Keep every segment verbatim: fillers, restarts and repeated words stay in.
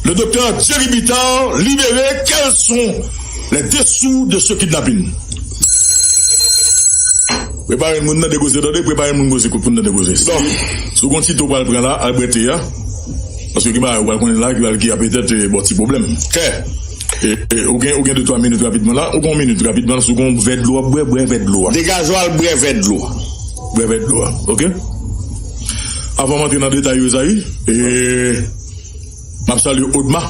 Le docteur Thierry Bitar libéré, quels sont les dessous de ce kidnapping? Prepare moun nan dekoze, tande, prepare moun koze kout pou nan dekoze. Bon. Si w gon ti to pral pran la, al bwè te a. Paske gen bagay ou pral konnen la, ki pral ki a petèt eh, bon ti pwoblèm. Kè. E, e, ou gen, ou gen de twa minit rapidman la, ou gen yon minit rapidman la, si w gon vè dlo, ap bwè, bwè vè dlo a. Degaje w al bwè vè dlo. Bwè vè dlo a, ok? Avan m antre nan detay yo, Ezayi, e, m ap salye Odma,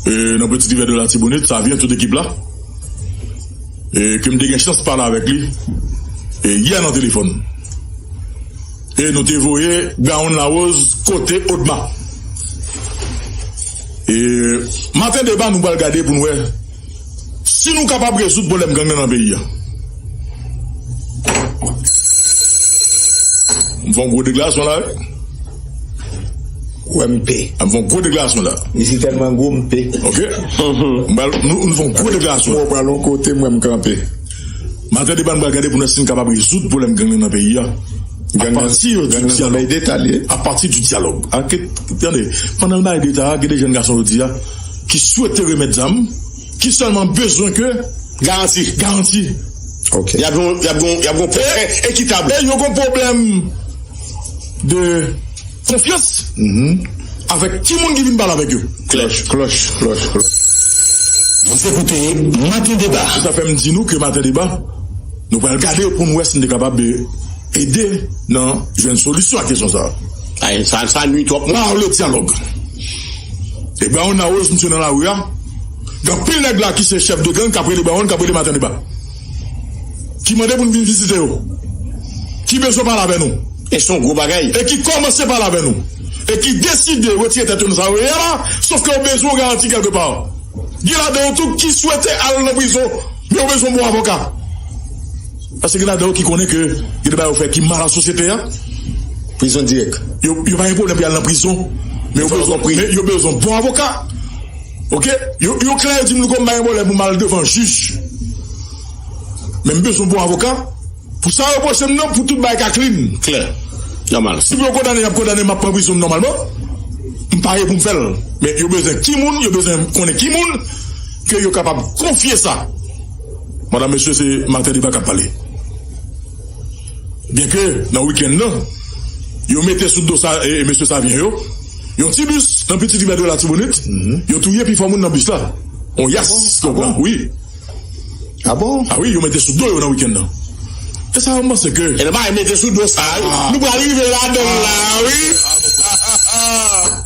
e, nan Petit Rivière de l'Artibonite, sa vyen tout ekip la, e, ke m te gen chans pale avèk li, e, yè nan telefòn. E nou te voye Gaon Larose kote Odma. E maten deba nou pral gade pou n wè si nou kapab rezoud pwoblèm gang nan nan peyi a. M fè yon gwo deklarasyon la, wi. Wè m pe. M fè yon gwo deklarasyon la. Li si tèlman gwo m pe. Ok. M pral, nou, nou fè yon gwo deklarasyon. Ou pral yon kote m wè m kanpe. Maten deba nou pral gade pou nou si nou kapab rezoud pwoblèm gang nan nan peyi a. Apati di dyalòg. Apati di dyalòg. Tande, pandan l bay deta a, gen de jèn gason jodi a ki swete remèt zam, ki sèlman bezwen ke garanti. Garanti. Ok. Y ap gon, y ap gon, y ap gon pwosè ekitab. E yo gon pwoblèm de konfyans avèk timoun ki vin pale avèk yo. Klòch, klòch, klòch, klòch. Vous écoutez Matin Débat. Sa fè m di nou ke Maten Deba, nou pral gade pou n wè si n te kapab eh, ede nan jwenn solisyon a kesyon sa a. Ay, sa, sa nwi twòp. Par le dyalòg. E Brown House, misye nan lari a, gen anpil nèg la ki se chèf de gang k ap rele Brown, k ap rele Maten Deba. Ki mande pou n vin vizite yo. Ki bezwen pale avè nou. E se yon gwo bagay. E ki kòmanse pale avè nou. E ki deside retire tèt yo nan sa yo ye a la, sof ke yo bezwen yon garanti kèlkepa. Gen ladan yo tou ki swete al nan prizon, men yo bezwen bon avoka. Paske gen ladan yo ki konnen ke gen de bagay yo fè ki mal a sosyete a. Prizon dirèk. Yo, yo pa gen pwoblèm pou y al nan prizon, men yo bezwen, men yo bezwen bon avoka. Ok? Yo, yo klè, yo di m, Louko, m pa gen pwoblèm pou m al devan jij. Men m bezwen bon avoka. Pou sa yo pwoche m nan, pou tout bagay ka clean. Klè. Nòmal. Si pou yo kondane, y ap kondane m, m ap pran prizon m nòmalman. M pare pou m fè l. Men yo bezwen ki moun, yo bezwen konnen ki moun ke yo kapab konfye sa. Madanm, mesye, se Maten Deba k ap pale. Byenke nan wikenn nan, yo mete sou do sa, e, e mesye Savyen yo, yon ti bis nan Petit Rivière de l'Artibonite, yo touye pifò moun nan bis la. On yas, wi. Ah bon? Ah wi, yo mete sou do yo nan wikenn nan. E sa, m panse ke. E nan bagay mete sou do sa, wi. Nou pral rive ladan l la, wi.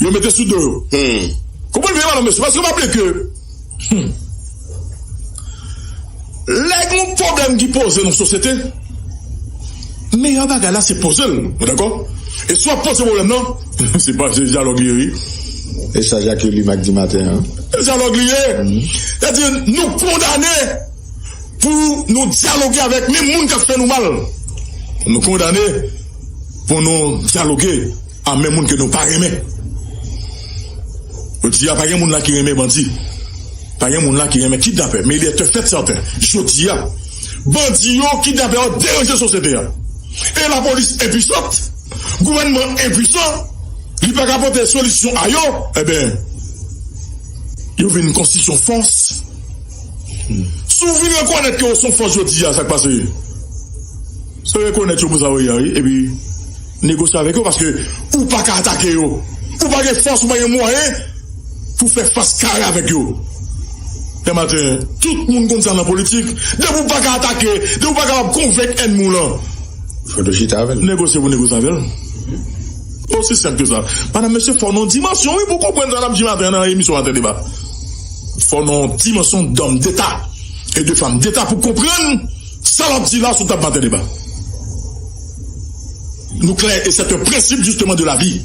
Yo mete sou do yo. Konprann byen, madanm, mesye, paske m raple ke, hmm, lè gen yon pwoblèm ki poze nan sosyete, meyè bagay la se poze l. Ou dakò? E si w ap poze pwoblèm nan, se pa, se dyalòg li ye, wi. E sa Jacqueline ak di maten an. Se dyalòg li ye. Sètadi, nou kondane pou nou dyaloge avèk menm moun k ap fè nou mal. Nou kondane pou nou dyaloge a menm moun ke nou pa renmen. Jodi a, pa gen moun la ki renmen bandi. Pa gen moun la ki renmen kidnapè. Men il est un fait certain, jodi a, bandi yo, kidnapè yo deranje sosyete a. E lapolis enpwisan, gouvènman enpwisan, li pa ka pote solisyon a yo, enben, yo vin konstitye yon fòs. Si w vin rekonèt ke yo se yon fòs jodi a, sa k pase? Se rekonèt yo pou sa yo ye a, wi, epi negosye avèk yo, paske ou pa ka atake yo. Ou pa gen fòs, ou pa gen mwayen pou fè fas kare avèk yo. Dematen, tout moun konn sa nan politik, depi w pa ka atake, depi w pa kapab konvenk ènmi w lan, fò w chita avè l. Negosye pou negosye avè l. Osi senp ke sa. Madanm, mesye, fò nan dimansyon, wi, pou konprann sa n ap di maten an nan emisyon Maten Deba. Fò nan dimansyon dòm deta e de fanm deta pou konprann sa l ap di la sou tab Maten Deba. Nou klè, e c'est un principe justement de la vie.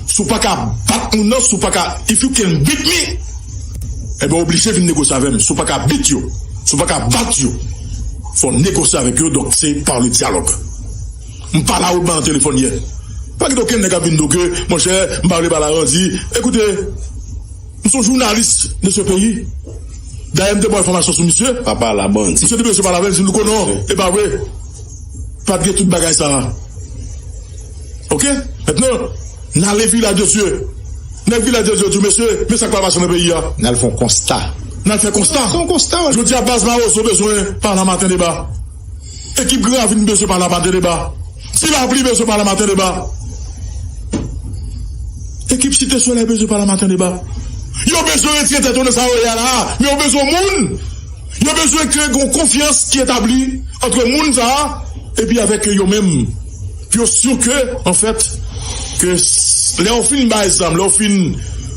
Si w pa ka bat moun nan, si w pa ka, if you can beat me, enben, w oblije vin negosye avè m. Si w pa ka beat yo, si w pa ka bat yo, fò w negosye avèk yo, donk se par le dialogue. M pale a Odma nan telefòn yè. Pa gen okenn nèg ap vin di w ke, monchè, m pa vle pale a Randy. Ekoute, m se yon jounalis de ce pays. Dayè, m te ba w enfòmasyon sou misye. Pa pale a bandi. Misye te bezwen pale avè m, di m, Louko, non, e pa vre. Pa t gen tout bagay sa a. Ok? Maintenant, n ale Vilaj de Dye. Nèg Vilaj de Dye yo di w, mesye, men sa k pral pase nan peyi a. N al fè yon konsta. N al fè konsta. Se yon konsta, wi. Jodi a, baz Mawozo bezwen pale a Maten Deba. Ekip Gran Ravin bezwen pale a Maten Deba. Ti Lapli bezwen pale a Maten Deba. Ekip Site Solèy bezwen pale a Maten Deba. Yo bezwen retire tèt yo nan sa yo ye a la a, men yo bezwen moun. Yo bezwen ke gen yon konfyans ki etabli ant moun sa a epi avèk yo menm. Pou yo si ke, anfèt, ke s- lè yo fin bay zam, lè yo fin,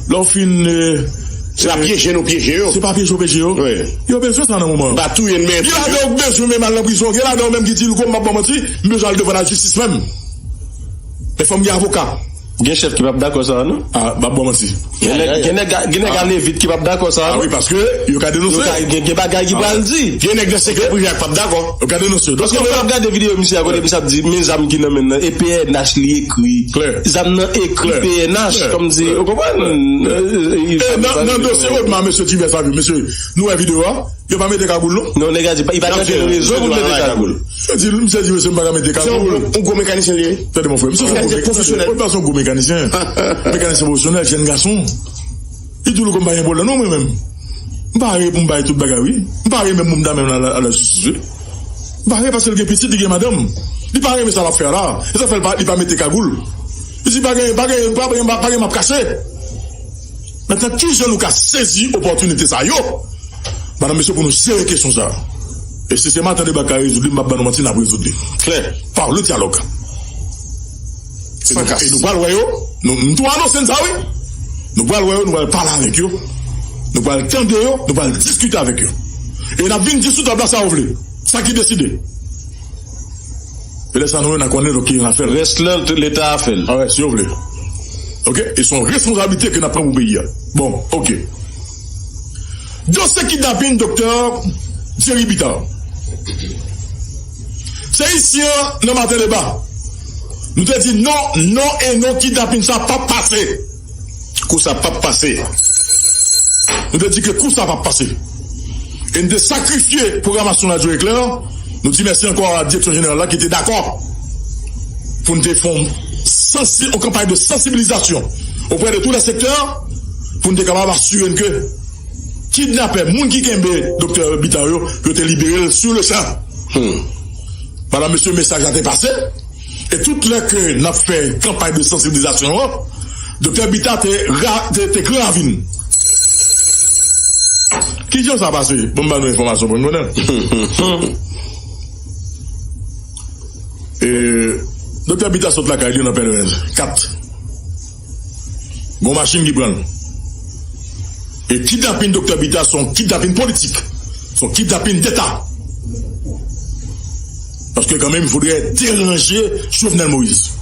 lè yo fin, euh, se pa pyeje nou pyeje yo. Se pa pyeje yo pyeje yo. Wi. Yo bezwen sa nan moman. Pa touye n, men gen ladan yo bezwen menm al nan prizon. Gen ladan yo menm ki di, Louko, m p ap ba w manti, m bezwen al devan lajistis menm. Men fò m gen avoka. Gen chèf ki p ap dakò sa a, non? Ah, m p ap ba w manti. Gen nèg, gen nèg, gen nèg a Levit ki p ap dakò sa a, non? Ah wi, paske yo ka denonse. Yo ka, gen, gen bagay ki pral di. Gen nèg nan sektè prive a k p ap dakò. Yo ka denonse. Paske lè w ap gade videyo misye a, kote misye ap di, men zam ki nan men l nan, e P N H li ekri. Klè. Zam nan ekri P N H, kòmsi, ou konprann? E nan, nan dosye Odma, mesye Divès Savio, mesye, nou wè videyo a? Yo pa mete kagoul, non? Non, nèg la di, li pa gen rezon pou l mete kagoul. Misye di, misye di, mesye, m pa ka mete kagoul. Se yon gwo, yon gwo mekanisyen li ye. Tande, mon frè, misye se yon gwo mekanisyen. Odma se yon gwo mekanisyen. Mekanisyen pwofesyonèl, jèn gason. Li di, Louko, m pa gen pwoblèm, non, mwen menm. M pare pou m bay tout bagay, wi. M pare menm pou m ta menm al, al, al jistis, wi. M pare paske l gen pitit, li gen madanm. Li pa renmen sa l ap fè a la. E sa fè l pa, li pa mete kagoul. Li di, pa gen, pa gen, pa gen, pa gen, m ap kache. Mentnan, kijan nou ka sezi opòtinite sa yo? Madanm, mesye, pou nou sere kesyon sa a. E si se Maten Deba k ka rezoud li, m p ap ba nou manti, n ap rezoud li. Klè. Par le dialogue. E nou, e nou pral wè yo, nou, m tou anonse n sa, wi. Nou pral wè yo, nou pral pale avèk yo. Nou pral tande yo, nou pral diskite avèk yo. E n ap vin di sou tab la sa yo vle. Sa ki deside. E lè sa nou menm n a konnen, donk, ki n a fè l. Rès lan, Leta a fè l. Ah wè, si yo vle. Oke? E se yon responsablite ke n ap pran pou peyi a. Bon, oke. Dosye kidnapin Doktè Thierry Bitar. Se isi an, nan Maten Deba, nou te di non, non e non, kidnapin sa p ap pase. Kou sa p ap pase. Nou te di ke kou sa p ap pase. E n te sakrifye pwogramasyon Radyo Eklè. Nou di mèsi ankò a direksyon jeneral la ki te dakò pou n te fè yon sansi-, yon kanpay de sansibilizasyon oprè de tout lè sektè pou n te kapab asire n ke kidnapè, moun ki kenbe Doktè Bitar yo, yo te libere l sur le champ. Hmm. Madanm, mesye, mesaj la te pase. E tout lè ke n ap fè kanpay de sansibilizasyon an, Doktè Bitar te ra-, te, te Gran Ravin. Kijan sa pase? Bon, m ba nou enfòmasyon pou n konnen. E, Doktè Bitar sot lakay li nan Pèleren kat. Gon machin ki pran l. E kidnapin Doktè Bitar se yon kidnapin politik. Se yon kidnapin deta. Paske kanmenm, il faudrait déranger Jovenel Moïse.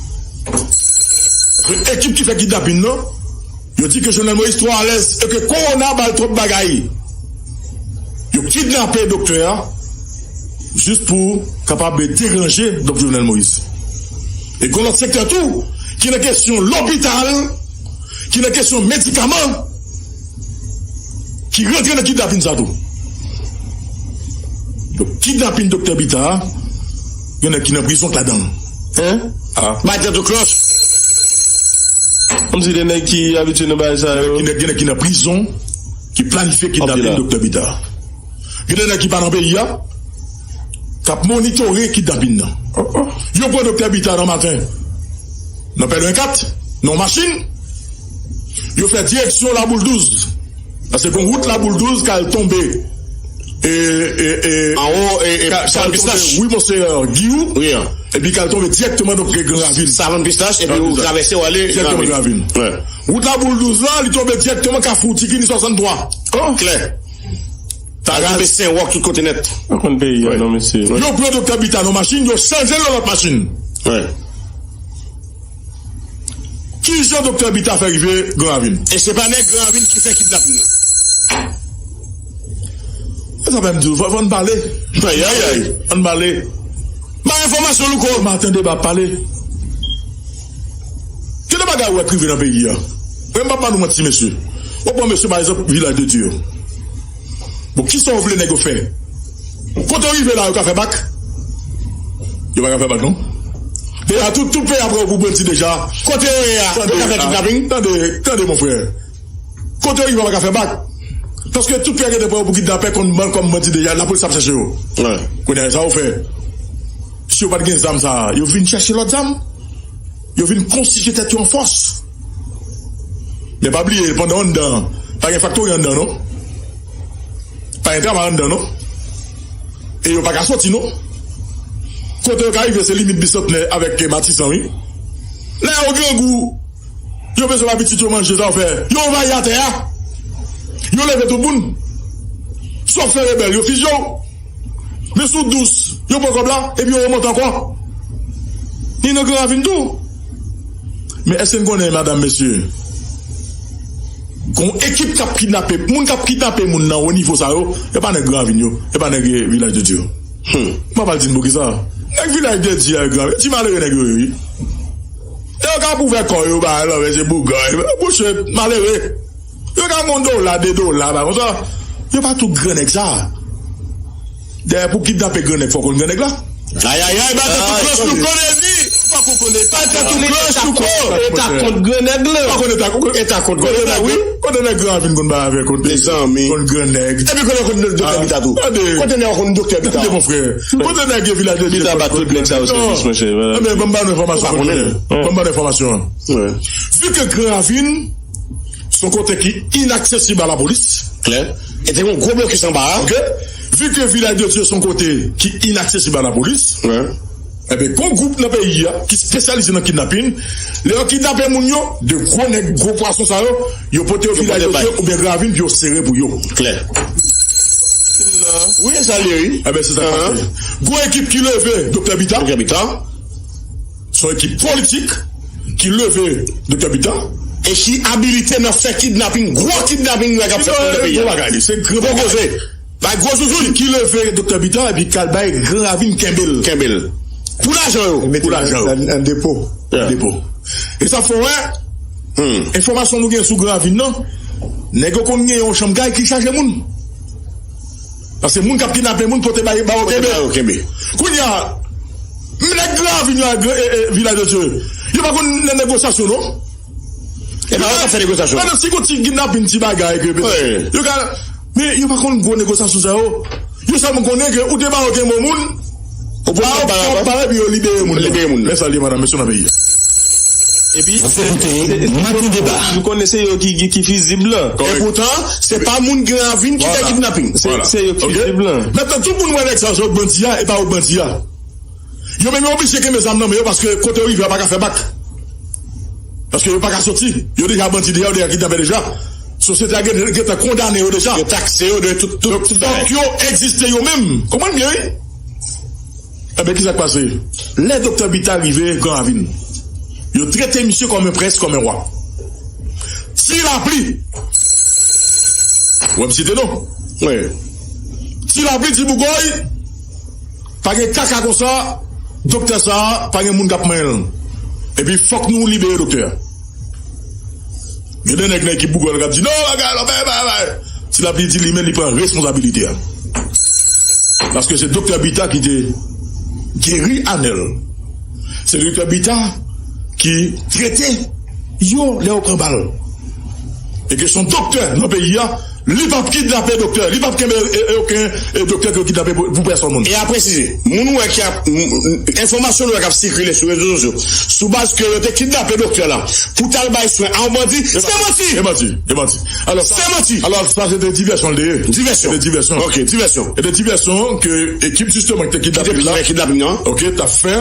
Paske ekip ki fè kidnapin nan, yo di ke Jovenel Moïse twò alèz e ke kowona ba l twòp bagay. Yo kidnape doktè a jis pou kapab deranje Doktè Jovenel Moïse. E gon lòt sektè tou ki nan kesyon lopital, ki nan kesyon medikaman, ki rantre nan kidnapin sa tou. Donk, kidnapin Doktè Bitar, gen nèg ki nan prizon k ladan l. Hein? Ah. Bay tèt ou klòch. Kòmsi de nèg ki abitye nan bagay sa yo. Gen nèg, gen nèg ki nan prizon, ki planifye kidnapin Doktè Bitar. Gen de nèg ki pa nan peyi a, k ap monitore kidnapin nan. Yo pran Doktè Bitar nan maten, nan Pèleren kat, nan yon machin. Yo fè direksyon Laboul douz. Paske gon wout Laboul douz k al tonbe. E, e, e, anwo, e, e, ka-, k al tonbe, wi, monseyè, Giyou. Wi, an. Epi k al tonbe dirèkteman, donk, Gran Ravin. Savann Pistach, epi ou travèse, ou ale direkteman Gran Ravin. Wi. Wout Laboul douz la, li tonbe dirèkteman Kafou Tikini swasanntwa. Oh. Klè. Al tonbe Sen Wòk tout kote nèt. Ou konn peyi a, non, mesye. Yo pran Doktè Bitar nan machin, yo chanje l nan lòt machin. Wi. Kijan Doktè Bitar fè rive Gran Ravin? E se pa nèg Gran Ravin ki fè kidnapin nan. E sa fè m di w, fò, fò n pale. Ay, ay, ay. Ann pale. Bay enfòmasyon, Louko. Maten Deba ap pale. Gen de bagay ou wè k rive nan peyi a. Mwen, m p ap ba nou manti, mesye. Ou pran mesye, pa egzanp, Vilaj de Dye yo. Bon, kisa w vle nèg yo fè? Kote yo rive la, yo ka fè bak? Yo pa ka fè bak, non. Deja, tout, tout peyi a pran yo pou bandi deja. Kote yo ye a? Yo ka fè kidnaping? Tande, tande, mon frè. Kote yo rive a pa ka fè bak. Paske tout peyi a gentan pran yo pou kidnapè kòm, kòm bandi deja. Lapolis ap chèche yo. Kounye a, sa yo fè? Si yo pa t gen zam sa a, yo vin chèche lòt zam. Yo vin konstitye tèt yo an fòs. Men pa bliye, pandan anndan an, pa gen faktori anndan, non. Pa gen travay anndan, non. E yo pa ka soti, non. Kote yo ka rive, se limit Bisantnè avèk Matisan, wi. Lè yo grangou, yo bezwen ba pitit yo manje, sa yo fè? Yo anvayi atè a. Yo leve tout moun. Si w ap fè rebèl, yo fizye w. Men sou dous, yo pran kòb la, epi yo remonte ankò. Ni nan Gran Ravin tou. Men èske n konnen, madanm, mesye, gon ekip k ap kidnape, moun k ap kidnape moun nan wo nivo sa yo, e pa nèg Gran Ravin yo, e pa nèg, eh, Vilaj de Dye yo. Hmm. Mwen pral di n poukisa. Nèg Vilaj de Dye a, Gran Ravin, ti malere nèg yo ye, wi. E yo ka ap ouvè kò yo, ba, lò, men se bougay. Bouche malere. Yo ka gon dola, de dola, pa konsa. Yo pa tout gran nèg sa. Dayè, pou kidnape gran nèg, fò konn gran nèg la. Ayayay, ba tèt ou kloch nou konnen li. Fò konn eta tou kloch nou ko. Eta kont gran nèg la. Fò konn eta kont. Eta kont gran nèg la, wi. Kote nèg Gran Ravin konn bay avè kont, mezanmi, kont gran nèg? Epi kote konn doktè Bita tou? Kote nèg konn doktè Bita? Tande, mon frè. Kote nèg Vilaj de Dye? Bita ba tout nèg sa yo sèvis, monchè. Ebyen, ban m ba nou enfòmasyon. Ban m ba nou enfòmasyon an. Wi. Vu que Gran Ravin se yon kote ki inaksesib a lapolis. Klè. E te gen yon gwo blokis anba a. Ok. Vu que Vilaj de Dye se yon kote ki inaksesib a lapolis, wi, enben, gon gwoup nan peyi a ki espesyalize nan kidnapin. Lè yo kidnape moun yo, de gwo nèg, gwo pwason sa yo, yo pote yo Vilaj de Dye oubyen Gran Ravin pou yo sere pou yo. Klè. Wi, e sa l ye, wi. Enben, se sa k pase. Gwo ekip ki leve Doktè Bita. Doktè Bita. Se yon ekip politik ki leve Doktè Bita. E ki abilite nan fè kidnaping, gwo kidnaping nèg ap fè nan peyi a. Gwo bagay, se gwo koze. Bay gwo zouzoun. Ki leve Doktè Bita epi k al bay Gran Ravin kenbe l. Kenbe l. Pou lajan yo. Pou lajan yo. An depo. An depo. E sa fè w wè, enfòmasyon nou gen sou Gran Ravin nan, nèg yo konn gen yon chanm kay ki chaje moun. Paske moun k ap kidnape moun pote ba yo, ba yo kenbe. Kounye a, nèg Gran Ravin yo ak, e, e, Vilaj de Dye, yo pa konn nan negosyasyon, non. E pa yo k ap fè negosyasyon. Pandan si gon ti kidnapin, ti bagay ke petèt yo ka, men yo pa konn gwo negosyasyon sa yo. Yo sèlman konnen ke ou te ba yo kenbe yon moun, ou pran pa, pa, epi yo libere moun nan. Libere moun nan. Men sa l ye, madanm, mesye, nan peyi a. Epi, se, se, nou konnen se yo ki, ki, ki fizib lan. E poutan, se pa moun Gran Ravin ki fè kidnaping. Se, se yo ki fizib lan. Mentnan, tout moun wè nèg sa yo se bandi a, e pa yo bandi a. Yo menm yo oblije kenbe zam nan men yo paske kote yo rive a pa ka fè bak. Paske yo pa ka soti. Yo deja bandi deja, yo deja kidnapè deja. Sosyete a gen, gentan kondane yo deja. Yo takse yo de tout, tout, tout bagay. Donk, fòk yo egziste yo menm. Konprann byen, wi. Enben, kisa k pase? Lè Doktè Bita rive Gran Ravin, yo trete misye kòm yon prens, kòm yon wa. Ti Lapli. Ou wè m site non? Wi. Ti Lapli, Ti Bougòy, pa gen kaka konsa, doktè sa a, pa gen moun k ap manyen l. Epi fòk nou libere doktè a. Gen de nèg nan ekip Bougòy k ap di, "Non, bagay la, bagay, bagay, bagay." Ti Lapli di li menm li pran responsabilite a. Paske se Doktè Bita ki te geri Anèl. Se Doktè Bita ki trete yo lè yo pran bal. E ke se yon doktè nan peyi a, li p ap kidnape doktè, li p ap kenbe, e, e, okenn, e, doktè ke yo kidnape pou, pou pèsòn moun. E a presize, moun ou wè ki ap, m, m, enfòmasyon nou wè k ap sikile sou rezo sosyo, sou baz ke yo te kidnape doktè la, pou t al bay swen a yon bandi, se manti! Se manti, se manti. Alò, se manti! Alò, sa se te divèsyon l te ye. Divèsyon. Se te divèsyon. Ok, divèsyon. Se te divèsyon ke ekip jisteman ki te kidnape la, kidnaping nan, ok, t ap fè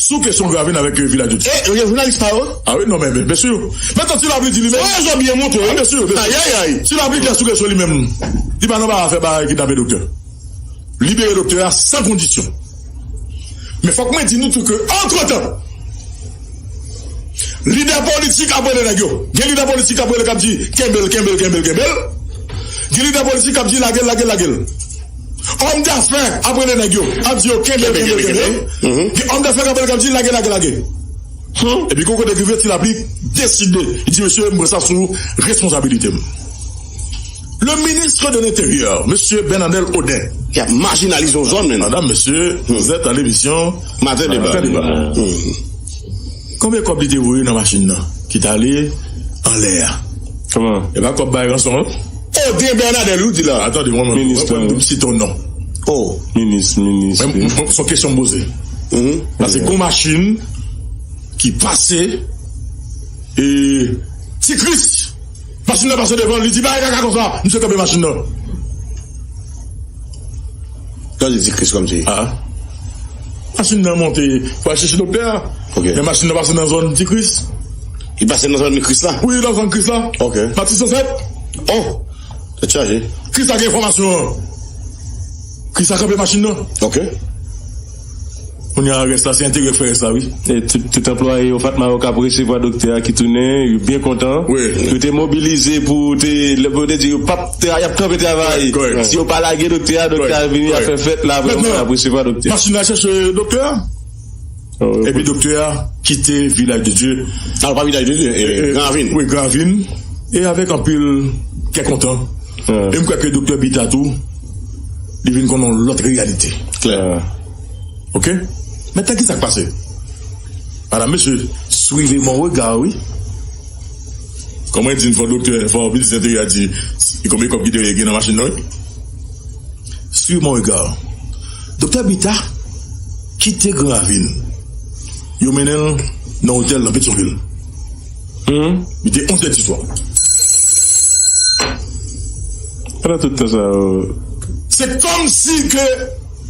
sou kesyon Gran Ravin avèk, euh, Vilaj de Dye. E, e, jounalis pa yo? Ah wi, non, men, men, byen si. Mentnan, Ti Lapli di li menm. Fò rezon byen monte, wi. Ah, byen si, byen si. Ayayay. Ti Lapli klè sou kesyon li menm. Li pa nan bagay fè bagay kidnape doktè. Libere doktè a san kondisyon. Men fòk mwen di nou tou ke, antretan, lidè politik ap rele nèg yo. Gen lidè politik k ap rele k ap di, "Kenbe l, kenbe l, kenbe l, kenbe l." Gen lidè politik k ap di, "Lage l, lage l, lage l." Òm dafè ap rele nèg yo, ap di yo, "Kenbe l, kenbe l, kenbe l." Gen òm dafè k ap rele k ap di, "Lage, lage, lage." Epi gon kote k rive, Ti Lapli deside, li di, "Mesye, m pran sa sou responsabilite m." Le ministre de l'Intérieur, mesye Bernadel Odin. Y ap majinalize yon zòn, men. Madam, mesye, vous êtes à l'émission Maten Deba. Maten Deba. Konbyen kòb li te voye nan machin nan ki t ale anlè a? Kòman? E pa kòb bay ranson, non? O, de Bernadel, ou di la. Atande, mwen, mwen, minis mwen, mwen, mwen, site yon non. O. Minis, minis. Mwen, mwen, se yon kesyon m poze. Paske gon machin ki pase, e, Ti Kris. Machin nan pase devan, li di, "Bagay kaka konsa." Misye kanpe machin nan. Sa di Ti Kris kòmsi. Ah. Machin nan monte pou al chèche doktè a. Ok. Men machin nan pase nan zòn Ti Kris. Li pase nan zòn Kris la? Wi, nan zòn Kris la. Ok. Matis san sèt. Oh! Tèt chaje. Kris la gen enfòmasyon an. Kris la kanpe machin nan. Ok. Kounye a, rès la, se enterè k fè rès la, wi. E tout, tout anplwaye yo, Fatma yo, k ap resevwa doktè a ki tounen, yo byen kontan. Wi. Yo te mobilize pou te, lè pou yo te di yo p ap tra-, y ap kanpe travay. Kòrèk, kòrèk. Si yo pa lage doktè a, doktè a vini, y ap fè fèt la, vrèman, y ap resevwa doktè. Machin la chèche doktè a. Oh, epi doktè a kite Vilaj de Dye. Alò, pa Vilaj de Dye, e, Gran Ravin. Wi, Gran Ravin. E avèk anpil kè kontan. E m kwè ke doktè Bita tou, li vin konn yon lòt reyalite. Klè. Ok? Mentnan, ki sa k pase? Madam, mesye, suivez mon regard, wi. Kòman di, fò doktè, fò minis enteryè di, konbyen kòb ki te gen nan machin nan, wi? Suivez mon regard. Doktè Bita kite Gran Ravin. Yo mennen l nan otèl nan Petyonvil. Li te onz è di swa. Pandan tout tan sa yo. Se kòmsi ke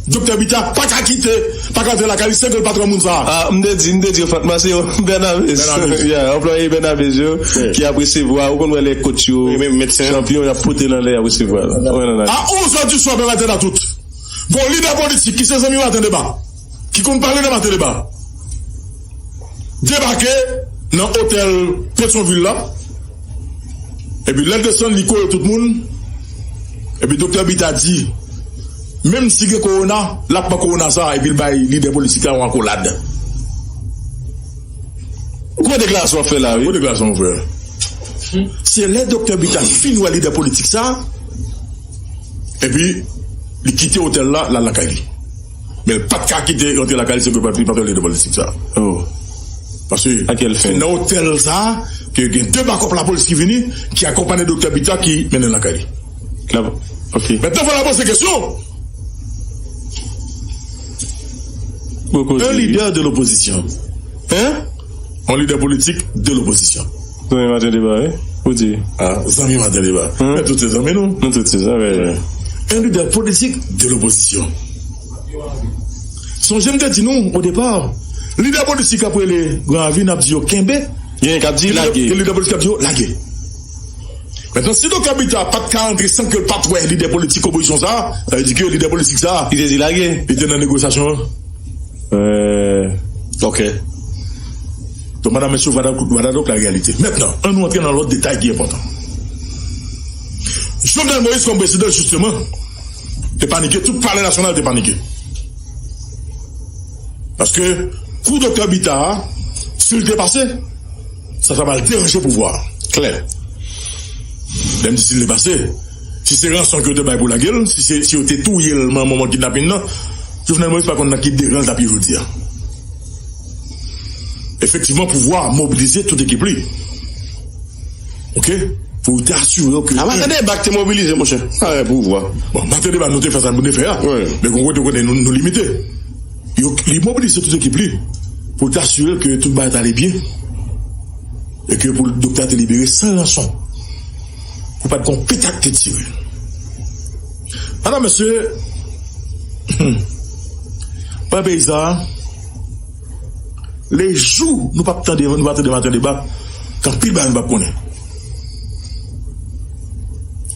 Doktè Bita pa ka kite, pa ka antre lakay li san ke l pa t wè moun sa a. Ah, m te di, m te di yo, Fatma, se yo, Bernabé. Bernabé. Yeah, anplwaye Bernabé yo, ki ap resevwa, ou konn wè lè kòch yo, wi, medsen, chanpyon, y ap pote l anlè, y ap resevwa l. Wè nan la. A onz è di swa, Bernabé, tout. Gon lidè politik ki se zanmi Maten Deba, ki konn pale nan Maten Deba, debake nan otèl Petyonvil la. Epi lè l desann, li kore tout moun. Epi doktè Bita di, menm si gen kowona, l ap pran kowona sa a, epi l bay lidè politik la yon akolad. Gwo deklarasyon w ap fè la, wi. Gwo deklarasyon, mon frè. Se lè doktè Bita fin wè lidè politik sa a, epi li kite otèl la, l al lakay li. Men l pa t ka kite rantre lakay li, se ke li pa t wè lidè politik sa a. Oh. Paske se nan otèl sa a ke gen de bakòp lapolis ki vini, ki akonpanye doktè Bita, ki mennen l lakay li. La, ok. Mentnan, fò n ap poze kesyon. Un leader de l'opposition. Hein? Un leader politique de l'opposition. Zanmi Maten Deba, wi. Ou di. Ah, zanmi Maten Deba. Men tout se zanmi nou. Nou tout se zanmi, wi. Un leader politique de l'opposition. Sonje m te di nou o depa, lidè politik k ap rele Gran Ravin ap di yo kenbe. Gen k ap di lage. Gen lidè politik k ap di yo lage. Mentnan, si doktè Bita pa t ka antre san ke l pa t wè lidè politik opozisyon sa a, sa vle di ke lidè politik sa a, li te di lage, li te nan negosyasyon an. Euh, ok. Donk, madam, mesye, vwala, vwala donk la reyalite. Mentnan, ann nou antre nan lòt detay ki enpòtan. Jovenel Moïse kòm prezidan, jisteman, te panike, tout palè nasyonal te panike. Paske kou doktè Bita a, si l te pase, sa ta pral deranje pouvwa a. Klè. Lè m di si l te pase, si se ranson ke yo te bay pou lage l, si se, si yo te touye l nan moman kidnapin nan, Jovenel Moïse pa konn nan ki deran l t ap ye jodi a. Efektivman, pouvwa a mobilize tout ekip li. Ok? Pou te asire w ke... A, Maten Deba ki te mobilize, monchè. A, pouvwa. Bon, Maten Deba, nou te fè sa nou te fè a. Wi. Men gon kote kote nou, nou limite. Yo, li mobilize tout ekip li pou te asire ke tout bagay te ale byen. E ke pou doktè a te libere san ranson. Pou pa t gon petak te tire. Madanm, mesye, hmm, wè peyi sa a, le jou nou p ap tande, nou pa tande Maten Deba, gen anpil bagay nou p ap konnen.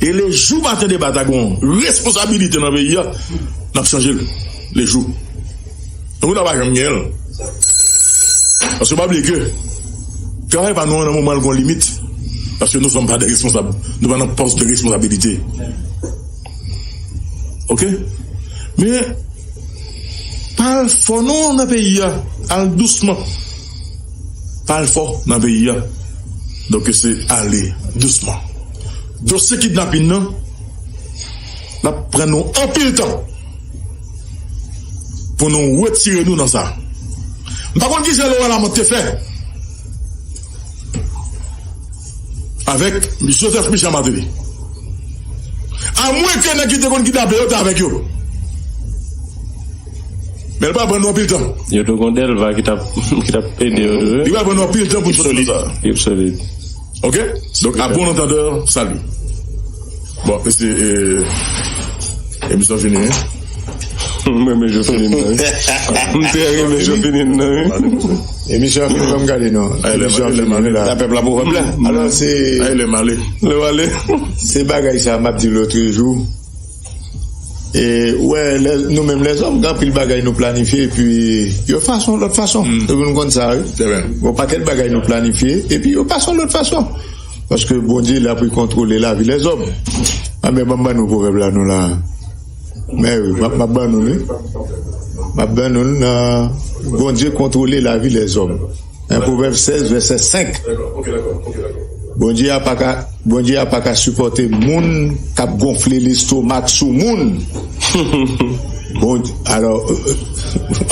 E le jou Maten Deba ta gen yon responsabilite nan peyi a, n ap chanje l. Le jou. Donk, nou pa janm genyen l. Paske pa bliye ke travay pa nou an nan moman l gon limit. Paske nou sòm pa de responsab. Nou pa nan pòs de responsabilite. Ok? Men, pa al fò non nan peyi a. Al dousman. Pa al fò nan peyi a. Donk, se ale dousman. Dosye kidnapin nan, l ap pran nou anpil tan pou nou retire nou nan sa. M pa konn kisa Laurent Lamothe te fè. avèk Joseph Michel Martelly. Amwenke nèg ki te konn kidnape yo te avèk yo. Men l pral pran nou anpil tan. Yo te gon Delva ki t ap, ki t ap ede yo tou, wi. Li pral pran nou anpil tan pou n sòti nan sa. Li solid. Ok? Donk, à bon entendeur, salut. Bon, mesye, eh, emisyon fini, wi. M renmen Joseline nan, wi. M te renmen Joseline nan, wi. Emisyon an fini, ban m gade non. Emisyon an fini, wi la. Pèp la pou pèp la. Alò, se, se bagay sa m ap di lòt jou. E, ou wè, lè, nou menm lèzòm, gen anpil bagay nou planifye, epi yon fason, lòt fason. Epi nou konn sa, wi. Gon pakèt bagay nou planifye, epi yon fason, lòt fason. Paske Bondye la pou kontwole lavi lèzòm. Anben, ban m ban nou pwovèb la, nou la. Men wi, m ap, m ap ban nou li. M ap ban nou l nan Bondye kontwole lavi lèzòm. Nan Pwovèb sèz, vèsè senk. Bondye a pa ka, Bondye a pa ka sipòte moun k ap gonfle lestomak sou moun. Bon, alò, euh,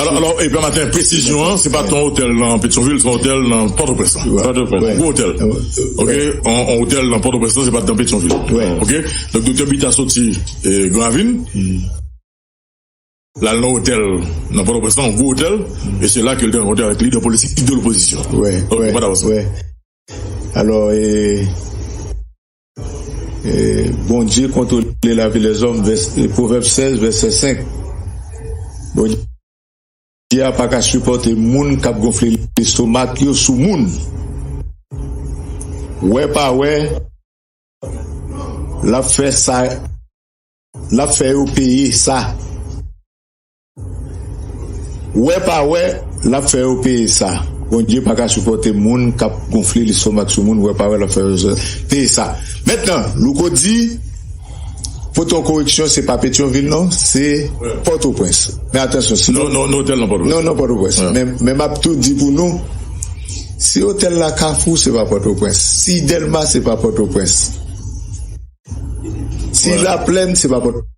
alò, alò, e pèmèt presizyon an, se pa t yon otèl nan Petyonvil, se yon otèl nan Pòtoprens la. Pòtoprens. Gwo otèl. Ok, yon, yon otèl nan Pòtoprens la, se pa t nan Petyonvil. Ok, donk Doktè Bita soti, eh, Gran Ravin. L al nan otèl nan Pòtoprens la, yon gwo otèl, e se la ke l te rankontre avèk lidè politik de lopozisyon. Ok, pa t avanse. Alò, e, e, Bondye kontwole lavi lèzòm, vès-, e, Pwovèb sèz, vèsè senk. Bondye a pa ka sipòte moun k ap gonfle lestomak yo sou moun. Wè pa wè, l ap fè sa, l ap fè yo peye sa. Wè pa wè, l ap fè yo peye sa. Bondye pa ka sipòte moun k ap gonfle lestomak sou moun, wè pa wè, l ap fè yo peye sa. Mentnan, Louko di, pote yon koreksyon, se pa Petyonvil non, se Pòtoprens. Men atansyon, si non, non, non, otèl nan Pòtoprens. Non, non, Pòtoprens. Men, men m ap tou di pou nou, si otèl la Kafou, se pa Pòtoprens. Si Dèlma, se pa Pòtoprens. Si Laplèn, se pa Pòtoprens.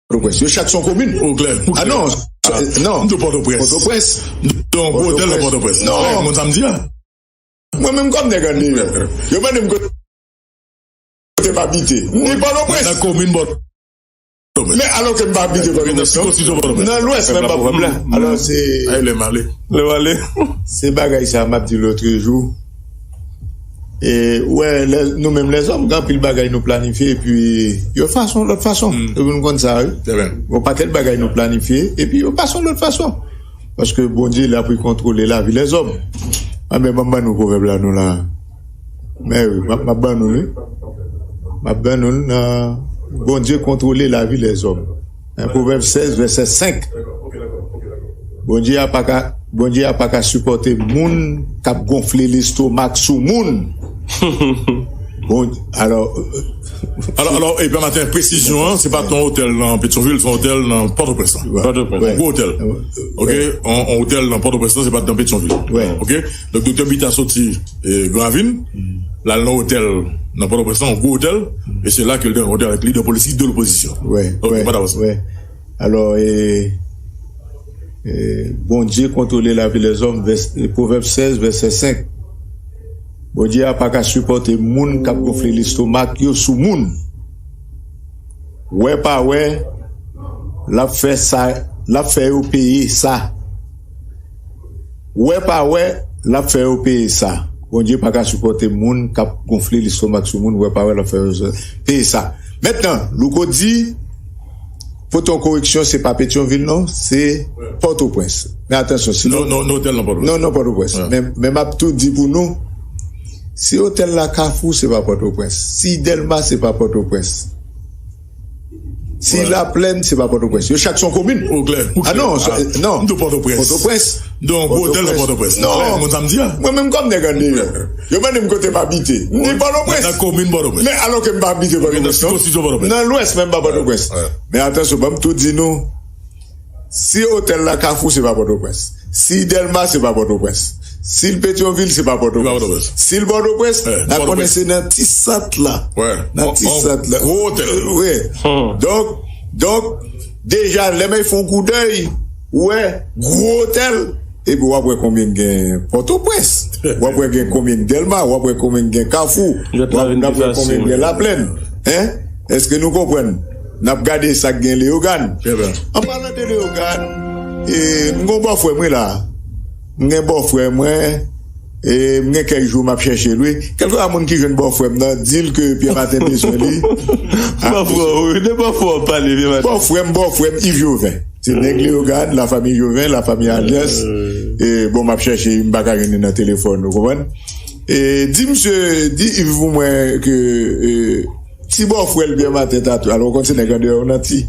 Pòtoprens. Yo chak se yon komin. Ou klè, ou klè. Ah non, non. M di Pòtoprens. Pòtoprens. Donk, gwo otèl nan Pòtoprens. Non. Ou klè, moun sa m di a. Mwen menm kòm nèg andeyò. Yo mande m kote m abite. M di Pòtoprens. Nan komin Pòtoprens. Men alò ke m pa abite Pòtoprens. Nan sikonskripsyon Pòtoprens. Nan Lwès, men m pa. Alò se. Ay, lè m ale. Lè w ale. Se bagay sa m ap di lòt jou. E, ou wè, lè, nou menm lèzòm, gen anpil bagay nou planifye, epi yon fason, lòt fason. Epi nou konn sa, wi. Gon pakèt bagay nou planifye, epi yon fason, lòt fason. Paske Bondye la pou kontwole lavi lèzòm. Anben, ban m ban nou pwovèb la, nou la. Men wi, m ap, m ap ban nou li. M ap ban nou l nan Bondye kontwole lavi lèzòm. Nan Pwovèb sèz, vèsè senk. Bondye a pa ka, Bondye a pa ka sipòte moun k ap gonfle lestomak sou moun. Bon, alò, euh, alò, alò, e pèmèt presizyon an, se pa t yon otèl nan Petyonvil, se yon otèl nan Pòtoprens la. Pòtoprens. Gwo otèl. Ok, yon, yon otèl nan Pòtoprens la, se pa t nan Petyonvil. Ok, donk Doktè Bita soti, eh, Gran Ravin, l al nan otèl nan Pòtoprens la, yon gwo otèl, e se la ke l te rankontre avèk lidè politik de lopozisyon. Ok, pa t avanse. Alò, e, e, Bondye kontwole lavi lèzòm, vès-, e, Pwovèb sèz, vèsè senk. Bondye a pa ka sipòte moun k ap gonfle lestomak yo sou moun. Wè pa wè, l ap fè sa, l ap fè yo peye sa. Wè pa wè, l ap fè yo peye sa. Bondye pa ka sipòte moun k ap gonfle lestomak sou moun, wè pa wè, l ap fè yo peye sa. Mentnan, Louko di, pote yon koreksyon, se pa Petyonvil non, se Pòtoprens. Men atansyon, si non, non, non, otèl nan Pòtoprens. Non, non, Pòtoprens. Men, men m ap tou di pou nou, si otèl la Kafou, se pa Pòtoprens. Si Dèlma, se pa Pòtoprens. Si Laplèn, se pa Pòtoprens. Yo chak se yon komin. Ou klè, ou klè. Ah non, non. M di Pòtoprens. Pòtoprens. Donk, gwo otèl nan Pòtoprens. Non. Ou klè, moun sa m di a. Mwen menm kòm nèg andeyò. Yo mande m kote m abite. M di Pòtoprens. Nan komin Pòtoprens. Men alò ke m pa abite Pòtoprens, non. Nan sikonskripsyon Pòtoprens. Nan Lwès, men m pa Pòtoprens. Men atansyon, ban m tou di nou, si otèl la Kafou, se pa Pòtoprens. Si Dèlma, se pa Pòtoprens. Si l Petyonvil, se pa Pòtoprens. Si l Pòtoprens, n a konnen se nan ti sant la. Nan ti sant la. Gwo otèl. Wi. Donk, donk, deja, lè m fè yon koudèy, ou wè, gwo otèl. Epi w ap wè konbyen k gen Pòtoprens. W ap wè gen konbyen k Dèlma, w ap wè konbyen k gen Kafou, w ap, n ap wè konbyen k gen Laplèn. Hein? Èske nou konprann? N ap gade sa k gen Leyogàn. An palan de Leyogàn, e, m gon bòfrè mwen la. M gen bòfrè mwen, e, m gen kèk jou m ap chèche l, wi. Kèlkeswa moun ki jwenn bòfrè m nan, di l ke Pierre Martin bezwen li. Bòfrè w, wi, de bòfrè w ap pale, Pierre Martin. Bòfrè m, bòfrè m, Yves Joven. Se nèg Leyogàn, la famille Joven, la famille Alliance. E, bon, m ap chèche, m pa ka jwenn li nan telefòn, ou konprann? E, di misye, di Yves pou mwen ke, e, ti bòfrè l Pierre Martin Tatou. Alò, ou konn se nèg andeyò, ou nan ti.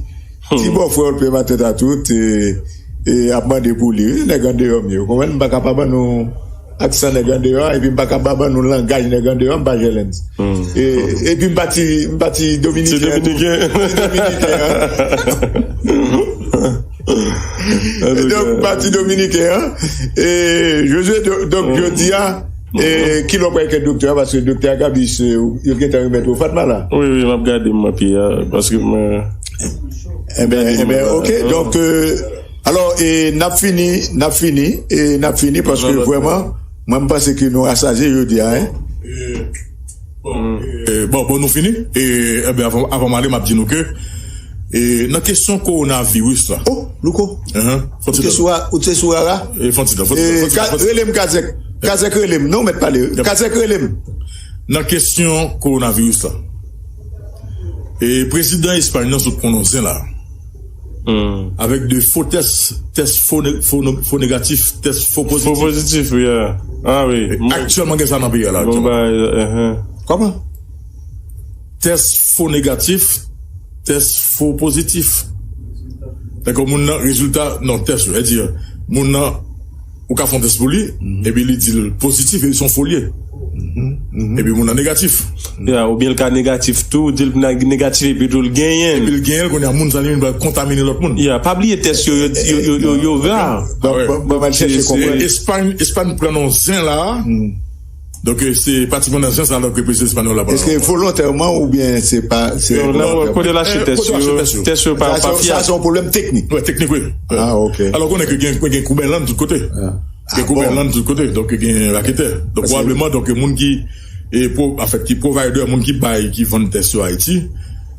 Ti bòfrè l Pierre Martin Tatou, e, e, ap mande pou li. Nèg andeyò m ye, ou konprann? M pa ka pa ban nou aksan nèg andeyò a, epi m pa ka pa ban nou langaj nèg andeyò a, m pa Jèlens. E, epi m pa ti, m pa ti dominiken. Ti dominiken. Ti dominiken, an. Donk, m pa ti dominiken, an. E, Josué, do-, donk, jodi a, e, ki lè w pral kè doktè a, paske doktè a Gaby, se, yo gentan remèt ou Fatma la. Wi, wi, m ap gade m apye a, paske mwen. Ebyen, ebyen, ok, donk, e, Alò, e, n ap fini, n ap fini, e, n ap fini, paske vrèman, mwen, m panse ke nou rasazye jodi a, en. E, bon, bon, nou fini. E, ebyen, avan, avan m ale, m ap di nou ke, e, nan kesyon kowonaviris la. Oh, Louko. Ou te sou ra-, ou te sou rara? E, fon ti tan, fon ti tan, fon ti tan, fon ti tan. Rele m Kazèk. Kazèk rele m. Non, mèt pale. Kazèk rele m. Nan kesyon kowonaviris la. E prezidan Espay nan sot pran yon zen la. Avèk de fo tès, tès fo ne-, fo no-, fo negatif, tès fo pozitif. Fo pozitif, wi. Ah, wi. E aktyèlman gen sa nan peyi a la, aktyèlman. Kòman? Tès fo negatif, tès fo pozitif. Dakò, moun nan, rezilta, non, tès yo, sètadi, moun nan, ou ka fè yon tès pou li, epi li di l pozitif, epi se yon fo l ye. Epi moun nan negatif. Ya, oubyen l ka negatif tou, ou di l negatif, epi tou l genyen l. Epi l genyen l, kounye a moun sa li menm pral kontamine lòt moun. Ya, pa bliye tès yo, yo, yo, yo, yo, yo ra. Donk, ban, ban m al chèche konprann. Espay, Espay pran nan zen la. Donk, e, se pratiman nan zen sa, alò ke prezidan espanyòl la pran. Èske volontèman oubyen se pa, se... Non, nan, kote l achte tès yo, tès yo pa, pa fyab. Sa, se yon pwoblèm teknik. Wi, teknik, wi. Ah, ok. Alò, konnen ke gen, gen koubèlann tout kote. Gen koubèlann tout kote, donk gen raketè. Donk, pwobableman, donk, moun ki, e, pwo-, anfèt, ki provider, moun ki bay, ki vann tès yo Ayiti,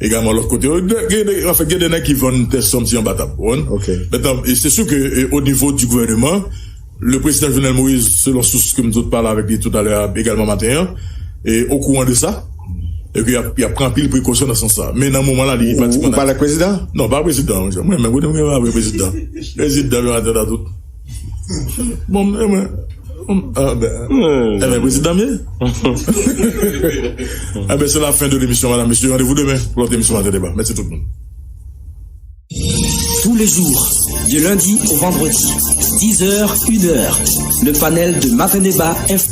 egalman lòt kote. Gen de, anfèt, gen de nèg ki vann tès yo yon ti anba tab, ou konprann? Mentnan, e se si ke, e, o nivo di gouvèneman, le président Jovenel Moïse, selon sous ke m sot pale avèk li toutalè a, egalman maten an, e okouran de sa, e ke y ap, y ap pran anpil prekosyon nan sans sa. Men nan moman la, li pratiman... Ou pale ak prezidan? Non, pa prezidan, monchè. Mwen menm, kote mwen avèk prezidan? Prezidan, yo atè la tout. Bon, e mwen, ah, ben, e ben, prezidan m ye. Ah ben, c'est la fin de l'émission, madame, messieurs. Rendez-vous demain pour l'autre émission Matin Débat. Mèsi tout moun. Tous les jours, du lundi au vendredi, dix heures, une heure, le panel de Matin Débat F